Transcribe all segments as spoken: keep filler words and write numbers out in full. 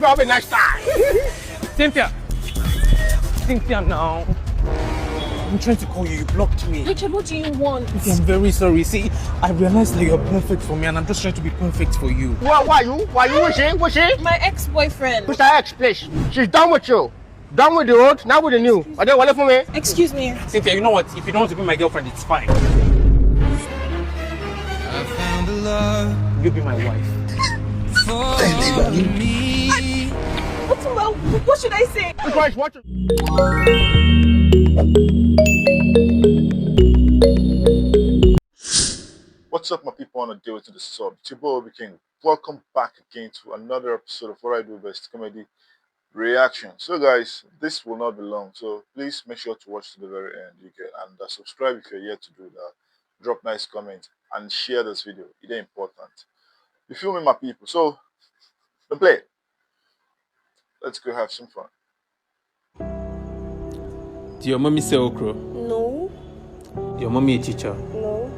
Have a nice time. Cynthia! Cynthia now! I'm trying to call you, you blocked me. Richard, what do you want? I'm very sorry. See, I realized that you're perfect for me and I'm just trying to be perfect for you. Why, why you? Why you? What's she? What's she? My ex-boyfriend. Who's her ex, please? She's done with you. Done with the old, now with the new. Are they wale for me? Excuse me. Cynthia, you know what? If you don't want to be my girlfriend, it's fine. I found a love You be my wife. for me. What, what, what should I say? Christ, watch it. What's up, my people? On a day with the sub, it's your boy Obi King. Welcome back again to another episode of What I Do Best Comedy Reaction. So, guys, this will not be long, so please make sure to watch to the very end. You can and uh, subscribe if you're yet to do that. Drop nice comment and share this video. It's important. You feel me, my people? So, the play. Let's go have some fun. Do your mommy sell okra? No, Your mommy a teacher? no,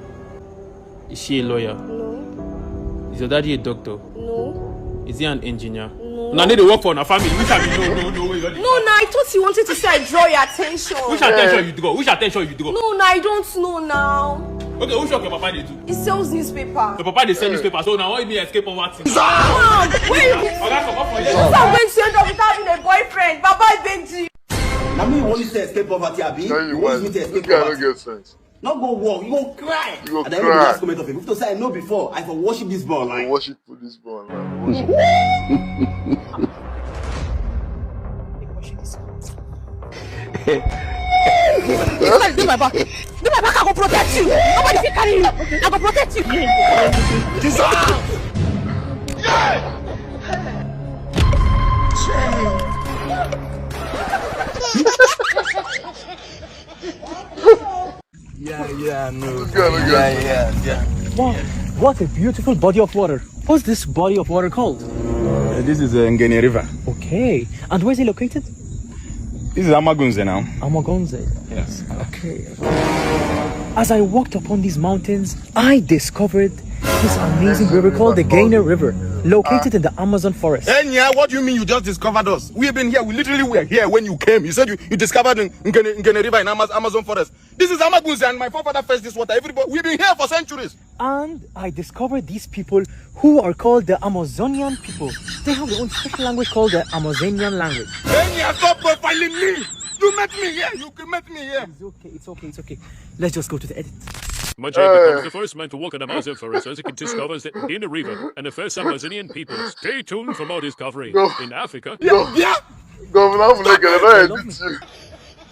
Is she a lawyer? no, Is your daddy a doctor? no, Is he an engineer? no. Una no dey work for una family. Which I be no, no, no, way. No, no, I thought you wanted to say I draw your attention. Which attention you draw? Which attention you draw? No, no, I don't know now. Okay, which work your papa dey do? He sells newspaper. Your papa dey sell newspaper, so now what you mean escape poverty? Mom, where you Oga, comot for here. I'm going to end up without having a boyfriend. Bye bye, Benji. Na me you wan use to escape poverty, abi? Tell you You why. wan use me to This escape guy no poverty? Get sense. No go work, you go cry. You go And then you cry. Just comment of it. If to say I know before, I for worship this ball. I Like, worship put this ball now. Worship. Inside, do my back. Do my back, I go protect you. Nobody fit carry you. I go protect you. Yeah, yeah, no. This guy no get sense. Yeah, yeah. Wow, what a beautiful body of water. What's this body of water called? Uh, this is uh, Ngene River. Okay, and where's it located? This is Amagunze now. Amagonze. Yes. Okay. As I walked upon these mountains, I discovered this amazing river called the Gainer River, located in the Amazon forest. Enya, what do you mean you just discovered us? We've been here. We literally were here when you came. You said you, you discovered Ngene, Ngene River in Amaz- Amazon forest. This is Amagunze and my forefather fetched this water. Everybody, we've been here for centuries. And I discovered these people who are called the Amazonian people. They have their own special language called the Amazonian language. Enya, stop profiling me. You met me here. You met me here. It's okay, it's okay, it's okay. Let's just go to the edit. Majay becomes the first man to walk an Amazon forest as he discovers the Inner River and the first Amazonian people. Stay tuned for more discovery in Africa. Yeah. Governor Amuneke, they don't edit you.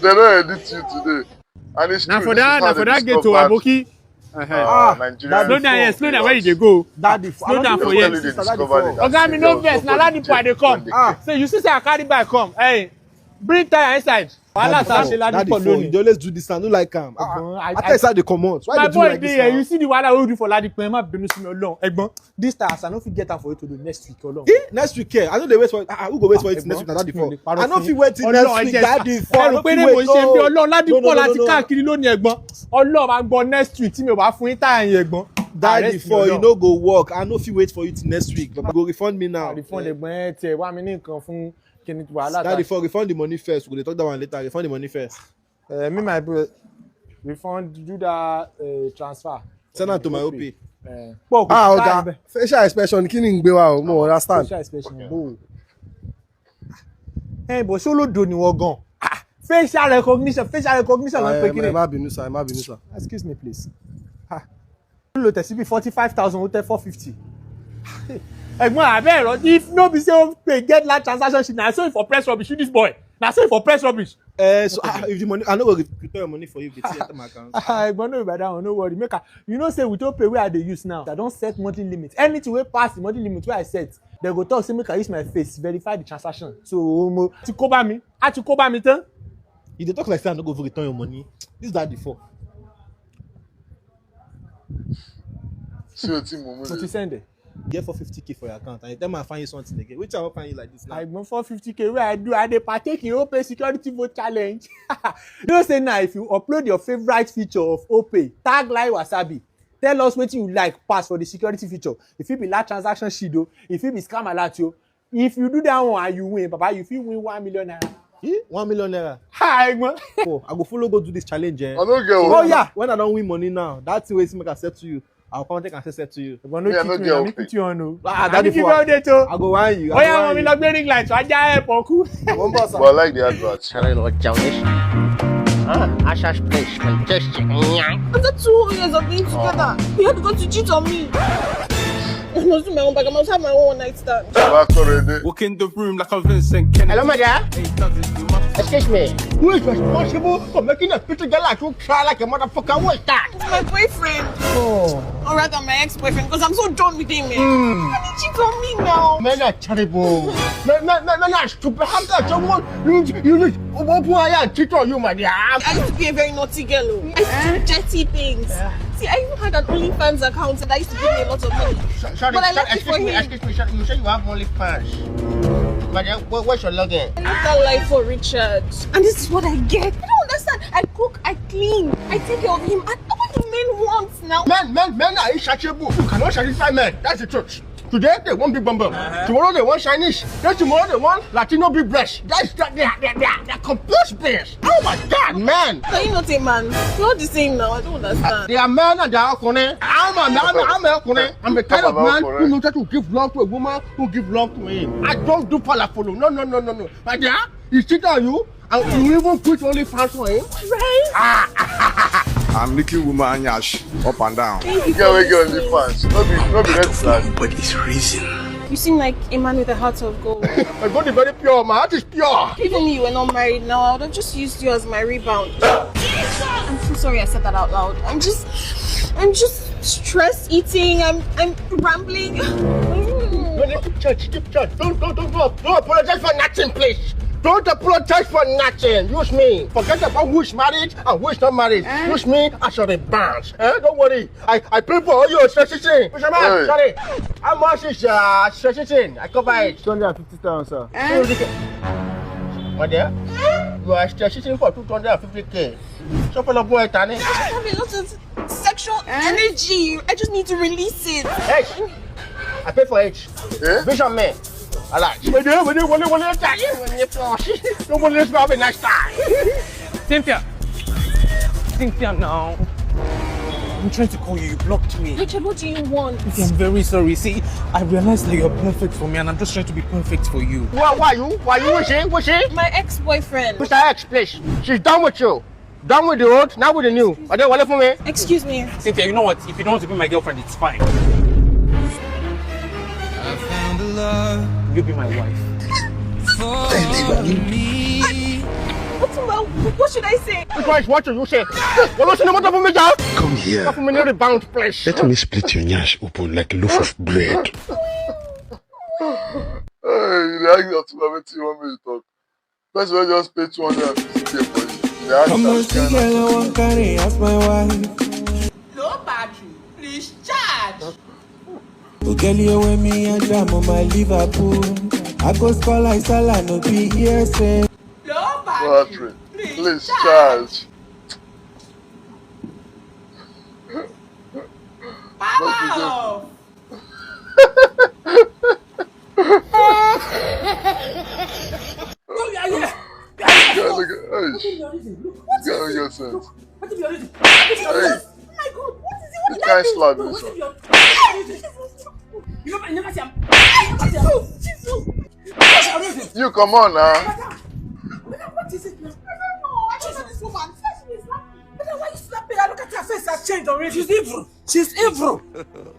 They don't edit you today. And it's Na true. for This that, is na how for they that gate to discovered, Aboki. Uh, Nigerian Slow down, yes, slow down. Where you dey people. Go? Daddy, slow down for here. Locally, they discover the Oga, me no vex. Na Ladipo I dey come. Ah, say you see say I carry bike come. Hey, bring tire inside. Wahala start. Daddy, Ladipo alone. You dey always do this. I no like am. Ah, I tell you say I dey comot. Why you dey do like this? My boy dey here. You see the wahala wey we do for Ladipo? Ẹ má bínú sí mi, Ọlọ́run. Ẹ̀gbọ́n, this tire, I no fit get am for you to do next week, Ọlọ́run. Eh? Next week, eh? I no dey wait for. Ah, who go wait for it next week? Na Daddy Four. I no fit wait till next week. Daddy Four. Ẹ rò pé ní mo ṣe bí Ọlọ́run? Ladipo láti káàkiri lónìí, ẹ̀gbọ́n. Ọlọ́run máa gbọ́ next week tí mi ò bá fún yín tire yẹn, ẹ̀gbọ́n. Daddy Four, you no go work. I no fit wait for you till next week. But you go refund me now. Refund, ẹ̀gbọ́n, ẹ tiẹ̀ wá mi ní nǹkan fún kíni wàhálà. Daddy Four, refund the money first. We go dey talk that one later. Refund the money first. Uh, me, my bro, refund, do that uh, transfer. Send am to my O P. Uh, Ah, Oga, facial expression, kí ni ń gbé wa o, mo understand. Facial expression, bó. Ẹ bọ̀ ṣé olódo ni wọ́n gan? Ah, facial recognition, facial recognition ló ń pè kí ni? Ẹ má bínú sir, ẹ má bínú sir. Excuse me, please. Ah, ó lo tẹ̀sí bíi forty five thousand, ó tẹ four fifty. Ẹ̀gbọ́n, abẹ́ ẹ̀rọ, if no be say Opay get large transaction sheet, na so if for press rubbish, you this boy. Na so if for press rubbish. Eh, so ah, if the money, I no go re- return your money for you if they see enter my account. Ah, ẹ̀gbọ́n, no be by that one, no worry. Make I, you know say with Opay wey I dey use now, I don set monthly limit. Anything wey pass the monthly limit wey I set, they go talk say make I use my face verify the transaction. So, mo ti kó bá mi, a ti kó bá mi tán. You dey talk like say I no go even return your money. This Daddy Four. See wetin mumu dey. Mo ti send it. Get four fifty K for your account and you tell me I find you something again. Which I wan find you like this now? Àìgbọ́n four fifty K wey I do, I dey partake in Opay security vote challenge. You know say now if you upload your favorite feature of Opay, tag Lai Wasabi, tell us wetin you like pass for the security feature. E fit be large transaction sheet o, e fit be scam alert o. If you do that one and you win, Baba, you fit win one million naira. Eh? One million naira. Hi, man. Oh, I go follow go do this challenge. Eh? I no get So what. yeah, when I don win money now, that thing wey see make I sell to you, I go come take and sell to you. But no Me, I no cheat me, get na okay. Me put you on o. Ah, I daddy give you for all day to. I go wine you. Oya, wọn mi lọ gbé ring light, wàá já ẹ̀ pọ̀ kú. One boss. But I like the advert. Carry lọ jẹun ní. Ashash place congestion. After two years of being together, he had to go to cheat on me. I must do my own back. I must have my own one night stand. Baba Korede. Walk in the room like a Vincent Kennedy. Hello, my dear. Ain't nothing you must Excuse me. Who is responsible for making a pretty girl like you cry like a motherfucker? Who is that? It's my boyfriend. Oh, Or rather, my ex-boyfriend, because I'm so done with him, man. Why did he cheat on me now? Men are terrible. Men, men, men, men are stupid. How can someone you you you open eye and cheat on you, my dear? I used to be a very naughty girl. Oh. I used to do dirty things. See, I even had an OnlyFans account and I used to give me a lot of money. Sorry, But I sorry, left it excuse for me, him. Excuse me, sorry, you say you have OnlyFans. My dear, where, where's your login? I live that life for Richard. And this is what I get. I don't understand. I cook, I clean, I take care of him. And what do men want now? Men, men, men are insatiable. You cannot satisfy men. That's the truth. Today they want big bum bum. Tomorrow they want Chinese. Then tomorrow they want Latino big breast. That's that they are they are, they are, they are complete beings. Oh my God, man! Are you not a man? You're the same now. I don't understand. They are men and they are okuni. I'm a I'm a, I'm a okuni. I'm the kind of I'm a man okuni. Who knows how to give love to a woman who give love to him. I don't do falafolo. No, no, no, no, no. My dear, he cheat on you and you even put OnlyFans for him. Right? I'm licking woman yash up and down. Thank you Get for away, get on listening. the fans. No be, no be red flag. But it's reason. You seem like a man with a heart of gold. My body very pure. My heart is pure. If only you were not married now, I would have just used you as my rebound. I'm so sorry I said that out loud. I'm just, I'm just stress eating. I'm, I'm rambling. No need to church, keep church. Don't, don't, don't, don't, don't apologize for nothing, please. Don't apologize for nothing. Use me. Forget about who is married and who is not married. Use me as your rebound. Eh? Don't worry. I, I pay for all your stretching. Mister Man, Hey. Sorry. How much is uh, stretching? I cover it. Two hundred and fifty thousand, sir. My dear, you are stretching for two hundred and fifty K. So for the boy, Tani. I have a lot of sexual energy. I just need to release it. Hey, I pay for it. Eh? Vision me. I like. When you, when you, when you, when you, when you, when you, when you, have a nice time. Cynthia! Cynthia now. I'm trying to call you, you blocked me. Richard, what do you want? I'm very sorry. See, I realized that you're perfect for me and I'm just trying to be perfect for you. Why, why you? Why you? What's it? What's it? My ex-boyfriend. Mister X, please. She's done with you. Done with the old, now with the new. Are they wale for me? Excuse me. Cynthia, you know what? If you don't want to be my girlfriend, it's fine. You be my wife. What, what, what should I say? Which one is what you say? What was the matter for me, John? Come here. Come for me, not the bound place. Let me split your nyash open like a loaf of bread. Hey, you dey ask that to everything you want me to talk. Person wey just pay two hundred and fifty K for you. Dey ask I'm a that kind single, of I want carry as my wife. Low battery, please charge. Ogeli wey me and jam on my Liverpool. I go score like Salah, no be hearsay. Low battery. battery, Please charge. Power off. Girl, look at, hey, girl, look at yourself. What is your reason? Hey, Oh my God, what is it? you can't slap this one. You never, you never see him. You never see him. You come on now. Madam, what is it now? I don't know. I don't know this woman. Madam, why you slapping her? Look at her face has changed already. She's evil. She's evil.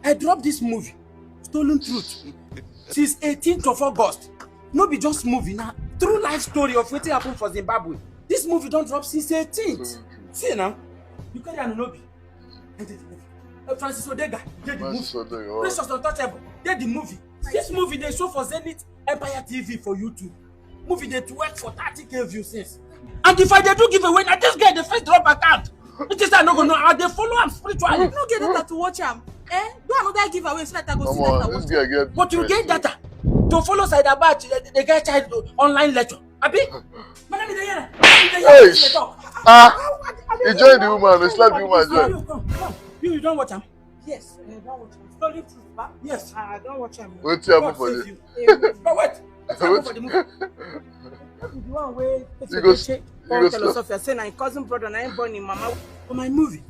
I dropped this movie, Stolen Truth, since eighteenth of August. No be just movie now. True life story of wetin happen for Zimbabwe. This movie don drop since eighteenth. See now, you carry Anunobi. Uh, Francis Odega dey the Francis movie. Odega, wow. Precious Untouchable dey the movie. This movie dey show for Zenith Empire T V for YouTube. Movie dey twerk for thirty K views since. And if I dey do giveaway, na this guy dey first drop account. It is I no go know. I dey follow am spiritually. No get data to watch am. Eh? Do another giveaway so that I go see Come that I on, this watch. Guy get But you get interest. Data to follow side about the, the guy child online lecture. Abi? Madam, you dey hear? Eish. Ah, he join the woman, he slap the woman, join. You, you, you don watch am? Yes, I don watch am. Stolen truth, ba? Yes, I don watch am. Wetin happen for the? But wait, wetin happen for the movie? The one wey You go s- you go tell stop. Osofia say na him cousin brother na him born him mama for my movie.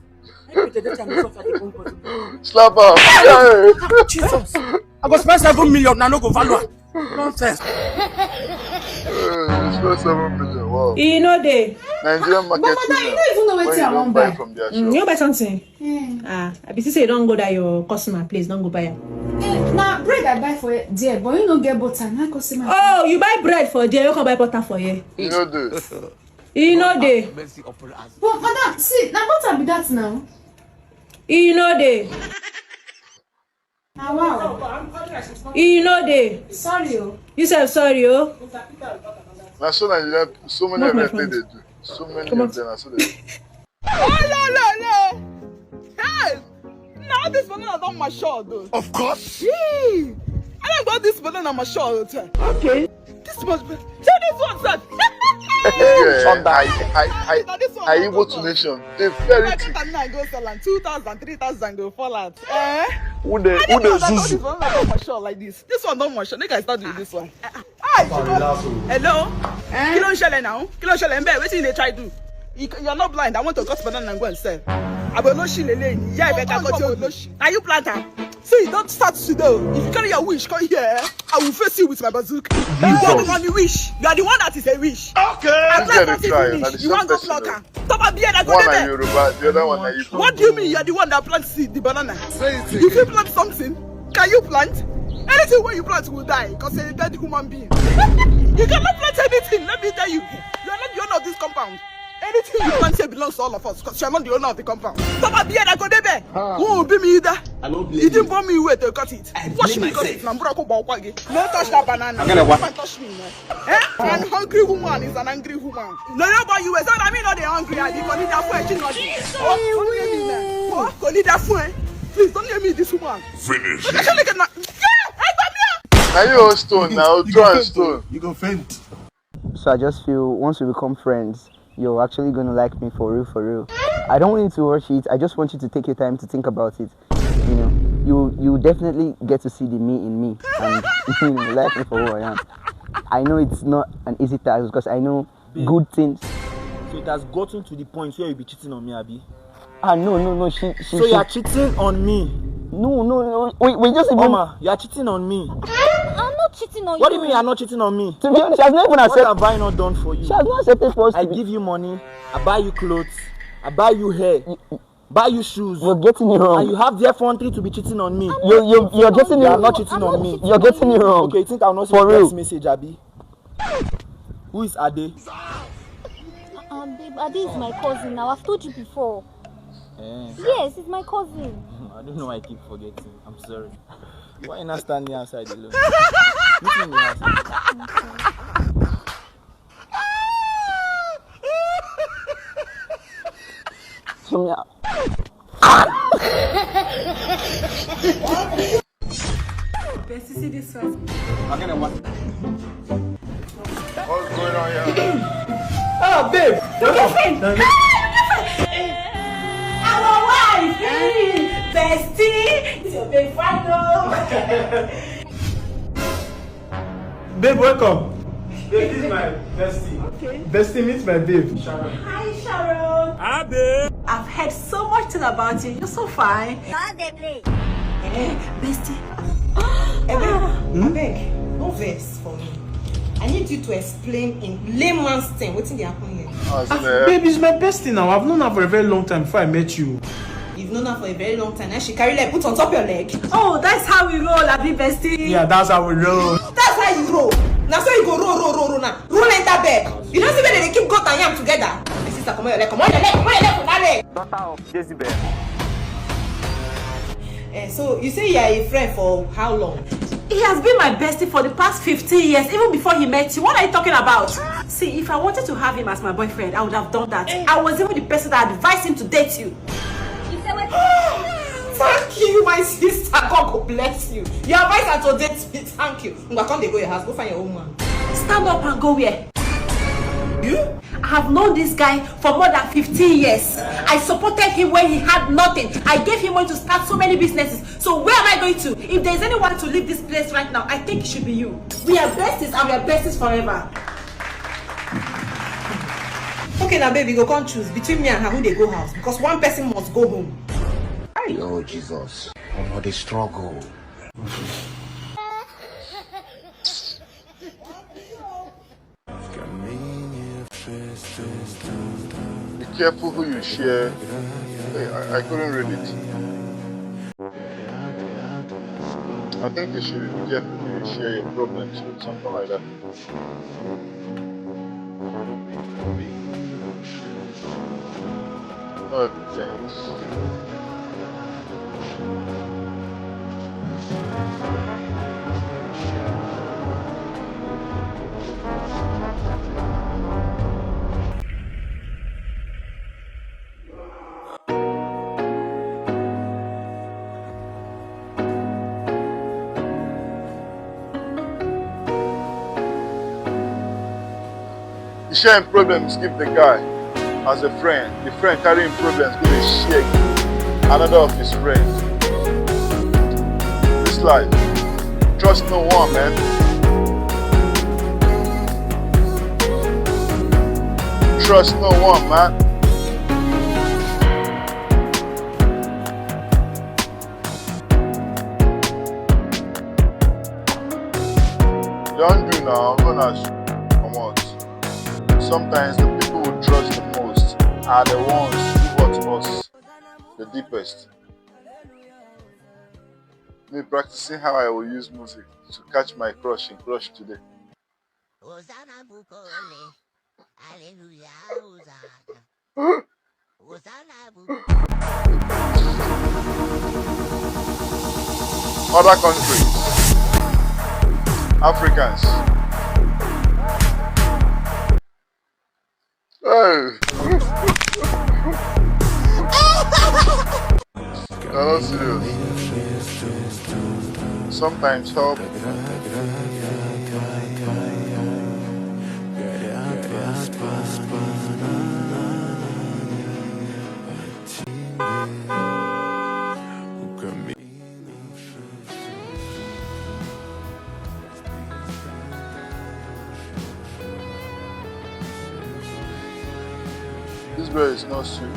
I put the time Osofia dey born cousin. Slap am. Yeah. Jesus, I go spend seven million na no go value am. Nonsense. Eh, you spend seven million. Wow. E no dey. Nigerian market Mama, now you women, don't even know when wetin you I don wan buy buy. From their Mm, shop. You buy something? Ah, I be see say you don go that your customer place, don go buy am. Eh, na bread I buy for there, but you no get butter. Na customer. Oh, you buy bread for there, you come buy butter for here. You know the. E no dey. But madam, see, na butter be that now. E no dey. Na wow. E no dey. Sorry o. You sef sorry o. Na so Nigeria, so many Not my of them friend. They do. So many Come of out. Them are so they do. Oh, no, no, no. Hey! Now this banana don mature though. Of course. Gee! I don't got this banana mature. Okay. This must be. See this one, sir. Yeah, I, I, I, Now this one I don Igbo mature. to nation. They very Like thick. that now go sell am two thousand, three thousand go fall out. Eh? Who they, I who didn't they know that all zuzu? This banana don mature like this. This one don mature. Make I start with this one. Hi, hello. Kí ló ń ṣẹlẹ̀ now? Kí ló ń ṣẹlẹ̀ ń bẹ̀? Wetin you dey try do? You, you're not blind. I want to cut banana and go and sell. Àbí olóṣì lélẹ̀ ni. Ìyá ìfẹ́ ká kọ́ tí olóṣì. Are you planter? See, don't start today. If you carry your wish, come here. I will face you with my bazooka. You are the one wish. You are the one that is a wish. Okay. I This guy plant dey cry. something Na finish. the You same want to person. Pluck am. Stop am, be like One na that. Yoruba, the other one na Igbo. What do you mean? You're the one that plants seed, the banana. You fit plant something? Can you plant? Anything where you plant will die because you're a dead human being. You cannot plant anything. Let me tell you, you are not the owner of this compound. Anything you plant here belongs to all of us because you're not the owner of the compound. Stop up here, I go there. Who be me either? You didn't born me where to cut it. Watch me cut it. Now, bro, go back again. No touch that banana. Don't touch me, man. Eh? An hungry woman is an angry woman. No, no, but you were saying I mean not the hungry. I did not need that friend. She's not. Oh, don't leave me, man. Oh, go need that friend. Please don't leave me this woman. Finish. Look at, look at my. Yeah, I got me. Na you hold stone now. Throw am stone. You go faint. So I just feel once we become friends, you're actually gonna like me for real, for real. I don't want you to rush it. I just want you to take your time to think about it. You know, you you definitely get to see the me in me and you know, like me for who I am. I know it's not an easy task because I know good things. So it has gotten to the point where you be cheating on me, Abi. Ah, no, no, no. She, she. So she you are cheating on me. No, no, no. Wait, wait. Just even. Oma, you are cheating on me. I'm not cheating on What do you. You mean you are not cheating on me? To be honest, she has not even What accepted. Have I not done for you? She has not accepted for us. I To be- give you money. I buy you clothes. I buy you hair. Buy you shoes. You're getting it wrong. And you have the effrontery to be cheating on me. You're, you're, you're getting You it are wrong. Not cheating on me. You're getting it wrong. Okay, you think I'll not see For the real. Text message, Abi? Who is Ade? Um, babe, Ade is my cousin now. I've told you before. Eh, Yes, he's my cousin. I don't know why I keep forgetting. I'm sorry. Why you not standing outside alone? Meet me in the house. So me, I- Bestie, see this one. What's going on here? Oh, babe. Our wife. Bestie. It's your babe, fine though. Babe, welcome. Babe, this is my bestie. Okay. Bestie, meet my babe. Sharon. Hi, Sharon. Hi, babe. I've heard so much thing about you. You're so fine. How they play? Eh, bestie. Eh, babe, abeg, no vex for me. I need you to explain in layman's term wetin dey happen here. As Ah, the babe, it's my bestie now. I've known her for a very long time before I met you. You've known her for a very long time. Now she carry leg put on top your leg. Oh, that's how we roll, abi bestie. Yeah, that's how we roll. That's how you roll. Now so you go roll, roll, roll, roll now. Roll enter bed. You don't see where they keep goat and yam together. My sister, come on your leg, come on your leg, come on your leg from that leg. Daughter of Jezebel. Eh, so you say you are a friend for how long? He has been my bestie for the past fifteen years, even before he met you. What are you talking about? See, if I wanted to have him as my boyfriend, I would have done that. I was even the person that advised him to date you. Thank you, my sister. God go bless you. You advised her to date me. Thank you. Ngwa, come dey go your house. Go find your own man. Stand up and go where? You? I have known this guy for more than fifteen years. I supported him when he had nothing. I gave him money to start so many businesses. So where am I going to? If there's anyone to leave this place right now, I think it should be you. We are besties and we are besties forever. Okay, now baby, go come choose between me and her who dey go house, because one person must go home. Yo, Jesus. Omo, the struggle. Be careful who you share. Hey, I, I couldn't read it. I think you should be careful who you share your problems with, something like that. Oh, thanks. He share him problems give the guy as a friend. The friend carry him problems go dey share give another of his friends. This life, trust no one, man. Trust no one, man. Don't do now, I'm gonna come out. Sometimes the people we trust the most are the ones who hurt us the deepest. Me practicing how I will use music to catch my crush in crush today. Hosanna Bukole. Hallelujah, Hosanna. Hosanna Bukole. Other countries, Africans. Hey. You're not serious. Sometimes help. This bread is not sweet.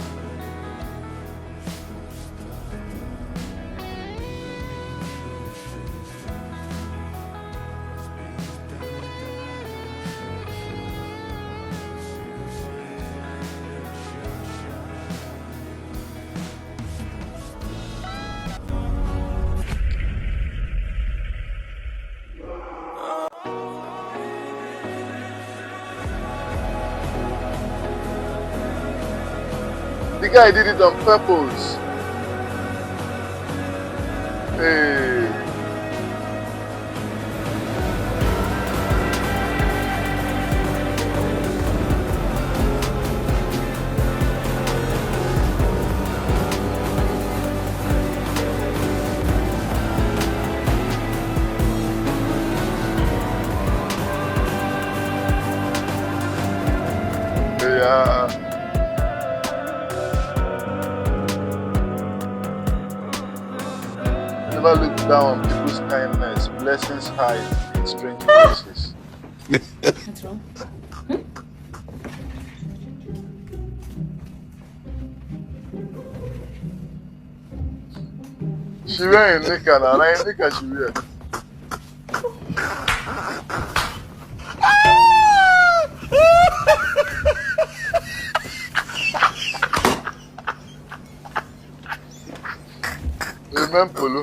The guy did it on purpose. Hey. Yeah. Never look down on people's kindness. Blessings hide in strange places. What's wrong? She wear a knicker now. Na a knicker she wear. Amen, Polo.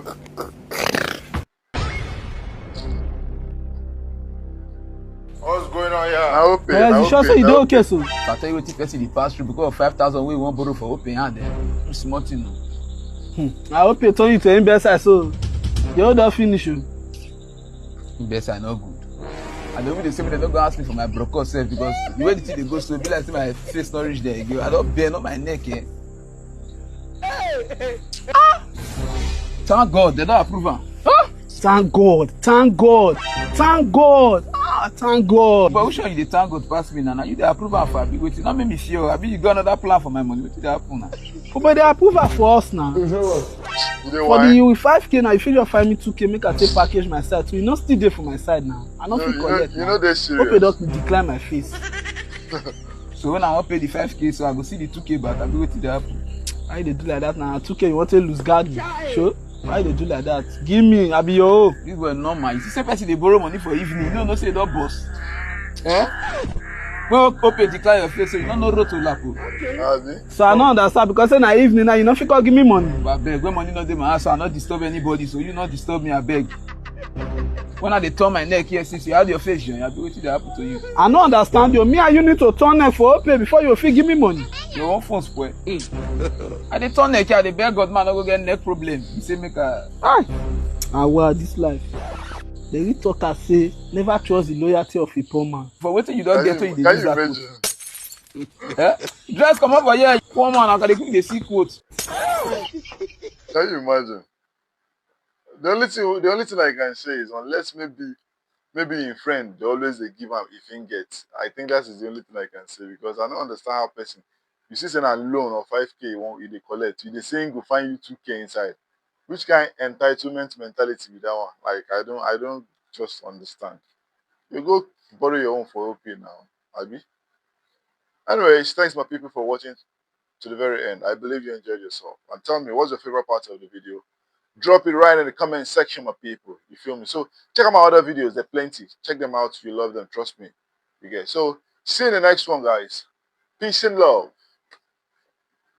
What's going on here? I hope Guys, you sure say you dey okay so? I tell you wetin person dey pass through because of five thousand wey you wan borrow for open hand, eh? No small thing o. Hmm. I hope you turn you to him best side so. Your own don finish o. Him best side no good. I dey even dey say make dem no go ask me for my brochure sef because the way the thing dey go so, e be like say my face no reach there again. I don bend on my neck, eh? Thank God, dem don approve am. Thank God, thank God, thank God. I thank God. But which one you dey thank God pass me na? Na you dey approve am for abi wetin? No make me fear o. Abi you get another plan for my money? Wetin dey happen na? But they approve am for us now. You know what? You dey For why? The five K now, you fit just find me two K, make I take package my side. So you no still dey for my side now. I no No, fit you no, collect you now. no dey Hope serious. don't decline my face. So when I wan pay the five K, so I go see the two K back. Abi wetin dey happen? Why you dey do like that now? Two K, you want to lose guard me? Sure. Why you dey do like that? Give me, I be your own. This boy normal. You see, say person dey borrow money for evening. You no know say you don burst. Eh? When Opay declare your face, so you no know road to lap o. Abi? So I no understand because say na evening now, you no fit come give me money. But abeg, when money no dey my house, so I no disturb anybody. So you no disturb me, abeg. When I dey turn my neck here, see, see how your face join. Abi wetin dey happen to you? I no understand you. Me and you need to turn neck for Opay before you fit give me money. Your own phone spoil. I dey turn neck here, I dey beg God man no go get neck problem. He say make I. Ah, ah, well, this life. They really talk as say never trust the loyalty of a poor man. For wetin you don Can get you, wey you dey can use you that quote? imagine? Eh? Dress comot for here, poor man. I dey quick dey see quote. Can you imagine? The only thing, the only thing I can say is unless maybe, maybe in friend they always dey give am if he get. I think that is the only thing I can say because I don't understand how person. You see, say na loan or five K you want you dey collect. You dey say he go find you two K inside. Which kind entitlement mentality be that one? Like I don't, I don't just understand. You go borrow your own for Opay now, abi? Anyways, thanks my people for watching to the very end. I believe you enjoyed yourself. And tell me, what's your favorite part of the video? Drop it right in the comment section, my people. You feel me? So check out my other videos. They're plenty. Check them out. You love them. Trust me. You get. So see you in the next one, guys. Peace and love.